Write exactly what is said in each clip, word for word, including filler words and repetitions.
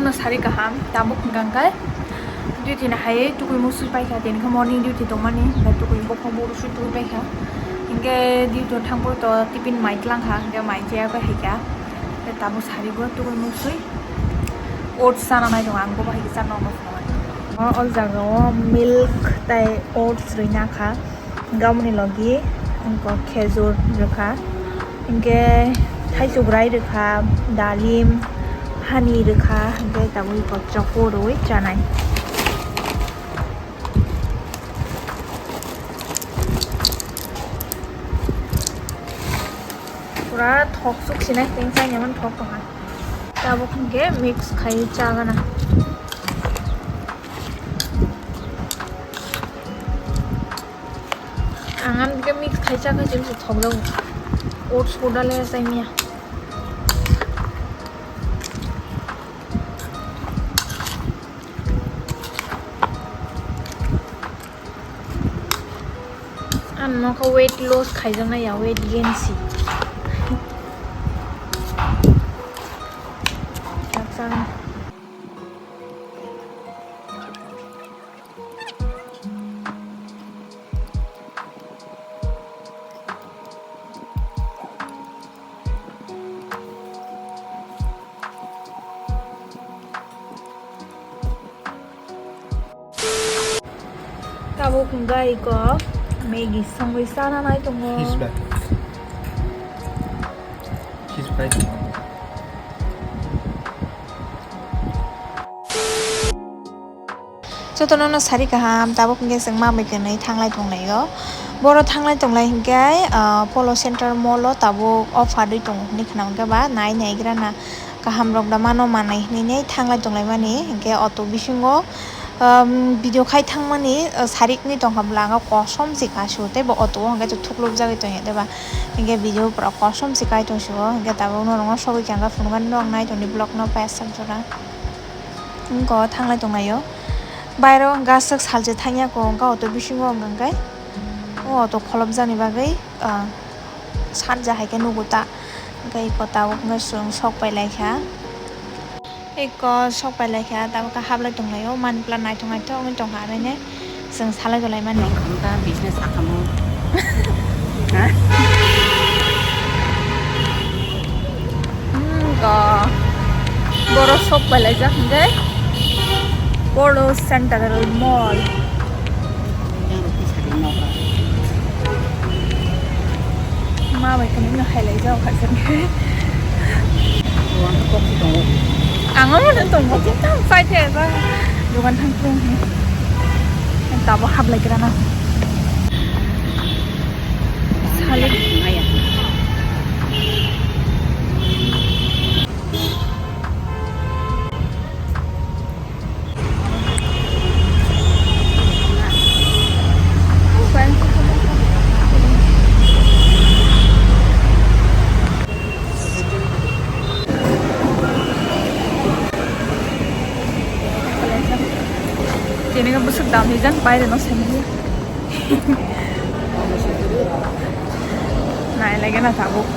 No sari kaham, tabuk hwnkha khe duty no hai tukui musui paikha, tini khe morning duty tongmani, hwnkhe tukui bokong buru sui tukui paikha. Hinkhe duty thangphuru to tiffin mai tlangkha, hinkhe mai chaya bai haikha. Hinkhe tabuk sari bo tukui musui oats chana nai tongo, ang bo bai chana nai tongo. O, o jaga o milk tai oats rwina kha. Gamni logi wngkha khejur rwkha, hinkhe thaisubrai rwkha, dalim, hani rwkha, hinkhe tabuk wngkha choco rwui chanai. Pura thok suk sinai, tengsa nyamani thok tongkha. Tabuk hinkhe mix khai chagana. Ang ani khe mix khai cha khe chini se thok jago. Oats powder le chai manya. Ang nokha weight loss khaijaknai ya, weight gain si. Chak chak. Tabuk hwnkha iko Maggi songwi chana nai tongo. Fish fry. Fish fry tongo. Jotono no sari kaham, tabuk hwnkhe chwng ma bai kwnwi thanglai tonglaio. Boro thanglai tonglai hinkhe, ah, Polo Center Mall o tabuk offer rwi tongo hinwi khna hwnkhe ba nai naigrana kaham rok da mano manwi hinwi thanglai tonglaimani hinkhe auto bisingo, um, video khai thangmani, ah, sari wngwi tongkha bwla ang kosom si kasu tei bo auto o hinkhe thuklup jagwi tongya tei ba hinkhe video pura kosom si kai tong sio hinkhe tabuk norok no sogwi khe ang phunukani norok nai tongdi vlog no paisa jora. Wngkha o thanglai tonglaio. Bairo wngkha aswk salsa thangya kho, wngkha auto bisingo wngkha hwnkhe o auto kholopjakni bagwi, ah, sarja hai khe nugo ta. Hwnkhe eko tabuk wngkha chwng sok pai laikha. Eko sok pai laikha, tabuk khe hablai tonglaio, mani pla naithok naithok wngwi tongkha, araini. Chwng salai golai mani. Nokha business akamo. Ha? Hmm, go. Boro sok pai laijak hwnkhe Polo Central Mall. Yang rok tisari nokha. Ma bai khe nini hai lai jao kha se. Ang amo no tongo, kintu ang sai the ba. Dogan thang thung. Tabo hap lai kira na. Salik. Tini ka bwswk dam hijak baire no saimanliya. Nai lage na tabuk.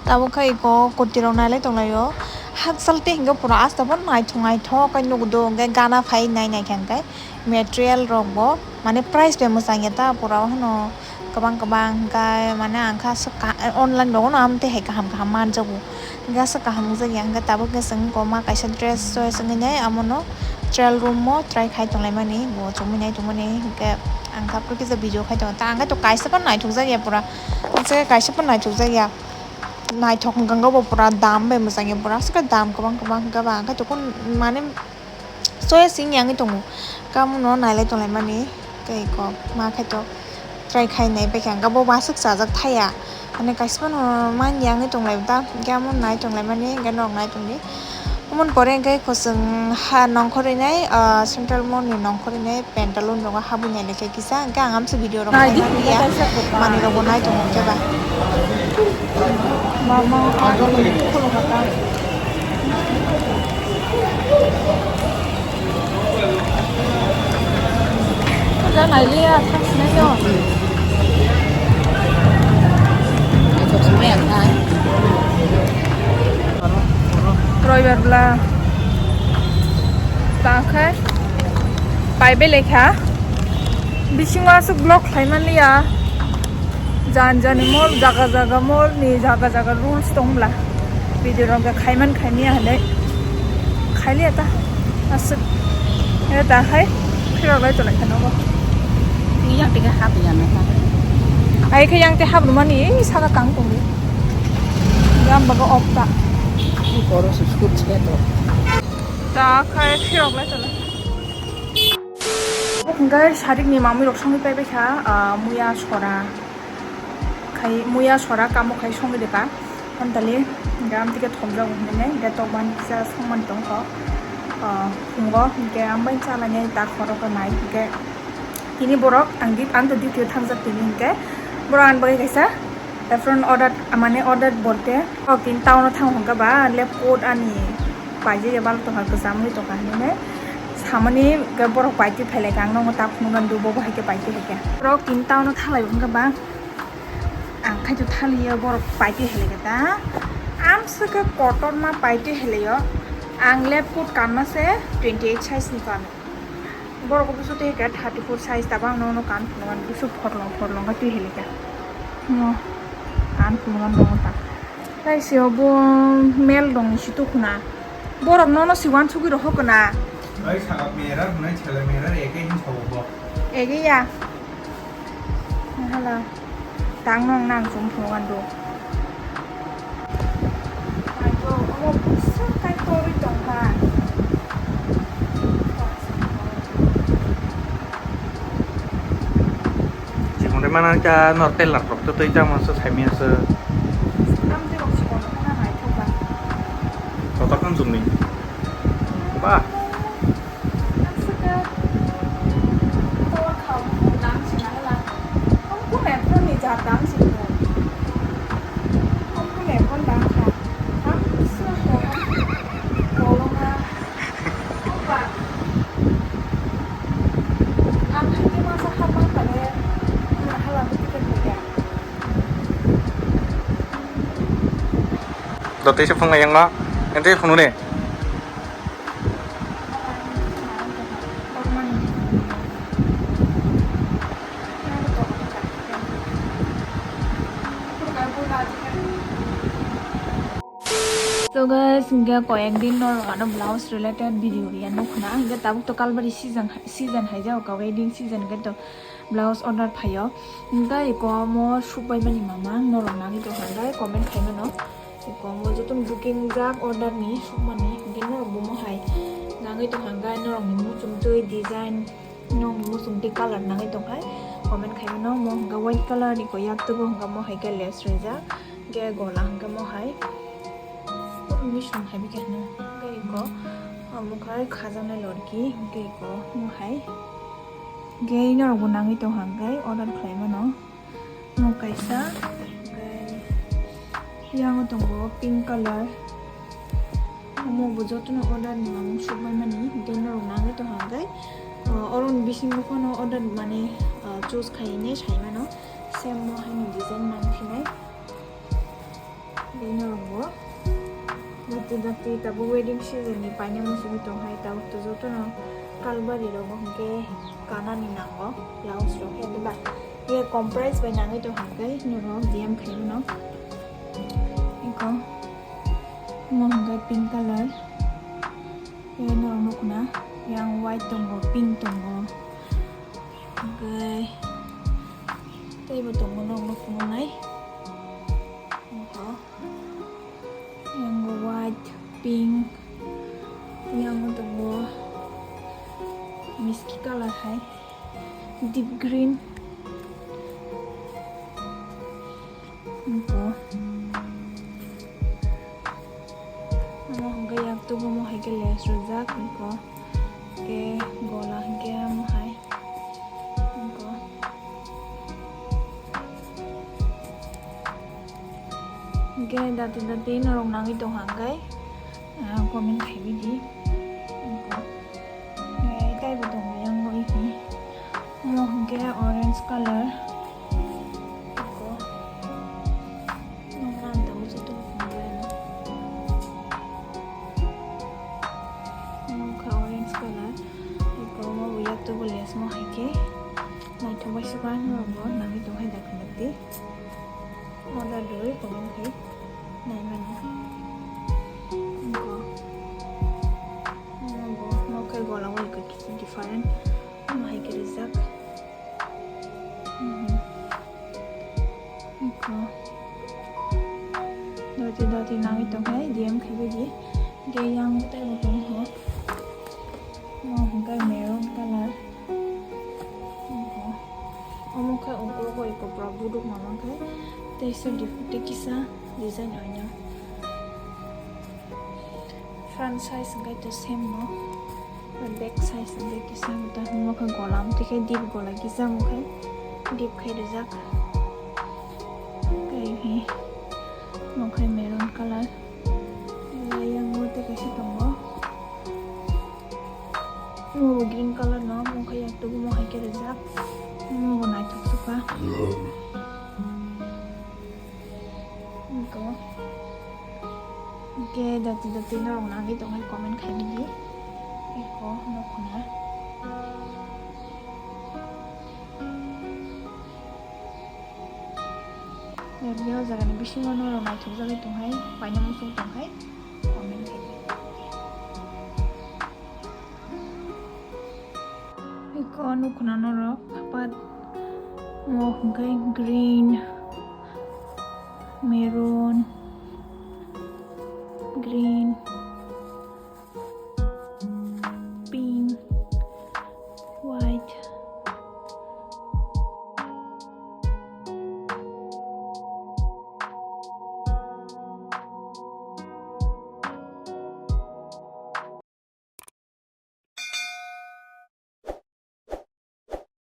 Tabuk khe iko kurti rok nailai tonglaio. Hakchal tei hinkhe pura asta bo naithok naithok khe nukdo, hinkhe gana phai nai naikha hinkhe material rok bo mane price bai mwchangya ta pura o hano kwbang kwbang hinkhe mane ang khe aswk online rogo no amtwi hai kaham kaham manjago, hinkhe aswk kaham wngjakya hinkhe tabuk khe chwng koma kaisa dress choice wngwi nai amono trial room o try khai tonglaimani bo chumui nai tongmani hinkhe ang khe aphuru kisa video khai tongo ta ang khe to kaisa phano naithokjakya pura. Hwnkhe kaisa phano naithokjakya. Naithok wngkha bo pura dam bai mwchangya pura. Aswk dam kwbang kwbang hwnkha ba hwnkhe to kun mane choice wngya wngwi tongo. Kamono nailai tonglaimani tei kok ma khe to try khai nai baikha hwnkha bo aswk chajak thaya. Mane kaisa phano manya wngwi tonglai ta hwnkhe amo nai tonglaimani hwnkhe norok nai tongdi. Omo ni pore hwnkhe kho chwng ha nongkhorwi nai, ah, Central Mall ni nongkhorwi nai Pantaloon rogo habwi nai le khe kisa, hwnkhe ang amsa video rok nai di, nai manya, kaisa kwtal manwi rok bo nai tongo hwnkhe ba. Mama, ja nai liya, thang sinai no. Roibar bla. Ta khe pai belai kha. Bisingo aswk vlog khlai man liya. Jan jani mall, jaga jaga mall ni jaga jaga rules tong bla. Video rok khe khai man khai manya hinwi khai liya ta. Aswk. Ere ta khai phirok lai tolai kha nogo. Yang tike hap ya na ta. Ai khe yang te hap rwmani saka tang tongo. Yang bago off ta. Ni poro se sukut se to. Ta khai phirok lai tolai. Hingke sarik ni mamui rok songwi pai pai kha, ah, muya sora. Khai muya sora kamo khai songwi rwkha. Amtali hingke amtike thomjago hinwi hingke tokmani kisa songmani tongkha. Ah, phungo hingke ambai chalani ta khoro khe mai hingke tini borok ang di, ang to duty o thangjak tini hingke borok ani bagwi kaisa Efron order, mane order bolte, o kin town o thang hwnkha ba, lab coat ani paijak ya bal tongkha, kwcham wi tongkha hinwi samani, hwnkhe borok paitwi phailai kha, ang nokno ta phunuknani, bo bo hai khe paitwi hai khe. Borok kin town o thalai hwnkha ba, ang khai to thaliya, borok paitwi hai kha ta, amswk khe kotorma paitwi hai o, ang lab coat kanma se twenty eight size ni kami. Borok busu twi hwnkhe thirty four size, tabang nono kan phunukmani busu photlong photlong khe twi hwnkhe. No kan phunukmani tongo ta. Tai se obo mel dong si tukhuna. Borok nono si wansugwi rohor khna. Oi, saga mera hwnwi chela mera eke hin sawo bo. Ege ya. Hala. Tang nong nang chum phunukmani do. Ayo, omo busa kai torwi tongkha. Chikon de mana kya nor tel lak rok to tei tamo se sai miya se. Am de rok chikon de mana nai thok ba. Kotor kan chum ni. Ba. Ang saka tor khao dang china hala. Ang kun em kun ni jat dang china. Ang kun em kun dang kha. Ang saka kolonga. Opa. Ang hai ke masa hapang kale. Hala buti ke buti. Dotei se phunga yang ma. Ente phunu ne. So guys, hingke koyek din norok ano blouse related video riya nukhna, hingke tabuk to kalbari season, season hai jao ka wedding season hingke to blouse order phaio, hingke iko omo sukbai mani mama norok nangwi tongkha hingke comment khaimano. Iko omo jotono booking jak order ni sukmani, hingke norok bo mohai nangwi tongkha hingke norokni muchungtwi design, norokni muchungtwi colour nangwi tongkhai comment khaimano. Omo hingke white colour ni ko yak tugo hingke mohai ke lace rijak, hingke gola hingke mohai misung hai bikhe hino, hingke iko omo khai khajaknai lorki, hingke iko mohai, hingke norokbo nangwi tongkha hingke order khlaimano. Omo kaisa, hingke yango tongo pink colour. Omo bo jotono order ni mamung sukmani, hingke norok nangwi tongkha hingke, o, oroni bisingo phano order mane, o, choose khaine saimano, same mo haino design nangphinai. Bini ulo dati dati tabuk wedding season ni paina muchungwi tonghai, tabuk to jotono kalbari rogo hwnkhe kanani nango, blouse rok khe diba. Ye comprise bai nangwi tongkha hwnkhe norok D M khaimano. Eko omo hwnkhe pink colour, ye norok nukna yang white tongo, pink tongo, hwnkhe teibo tongo norok nuknai. Oho. Yang white, pink, yang tongo miski colour hai, deep green. Eko. Omo hwnkhe yaktuk omo hai khe lace rwjak eko. Khe gola hwnkhe omo hai. Eko. Hwnkhe dati dati norok nangwi tongkha hwnkhe, ah, comment khaiwi di. Eko. Eh, taibo tongo yang bo ihi. Omo hwnkhe orange colour. Eko. Nokna ang tabuk joto no phunuknai. Mo hai khe naithok bai se ba norok bo nangwi tong hai dakti dakti. Order rwwi comment khai nai mano. Wngkha. Mo bo, mo khe gola bai khe different. Mo hai khe rijak. Mhm. Wngkha. Dati dati nangwi tong hai, D M khai bai di. Ge yang tei bo tong ho. Mo hwnkhe maroon colour. Omo khe ukulok bai kopra buduk ma mankhe tei se dif-, tei kisa design oino. Front size hwnkhe to same no, back size hwnkhe kisa ta omo khe golam tei khe deep gola kisa omo khe deep khai rijak. Tei hi omo khe maroon colour. Yang o tei kaisa tongo. Omo green colour no, omo khe yak tubumo hai khe rijak. Omo bo naithok sukha. Eko. Hwnkhe dati dati norok nangwi tongkhe comment khai di. Eko no khuna. Rwgwi o jagani bisingo norok naithokjagwi tonghai, paina muchung tonghai, comment khai di. Eko nukhuna norok, apat mo hwnkhe green, maroon, green.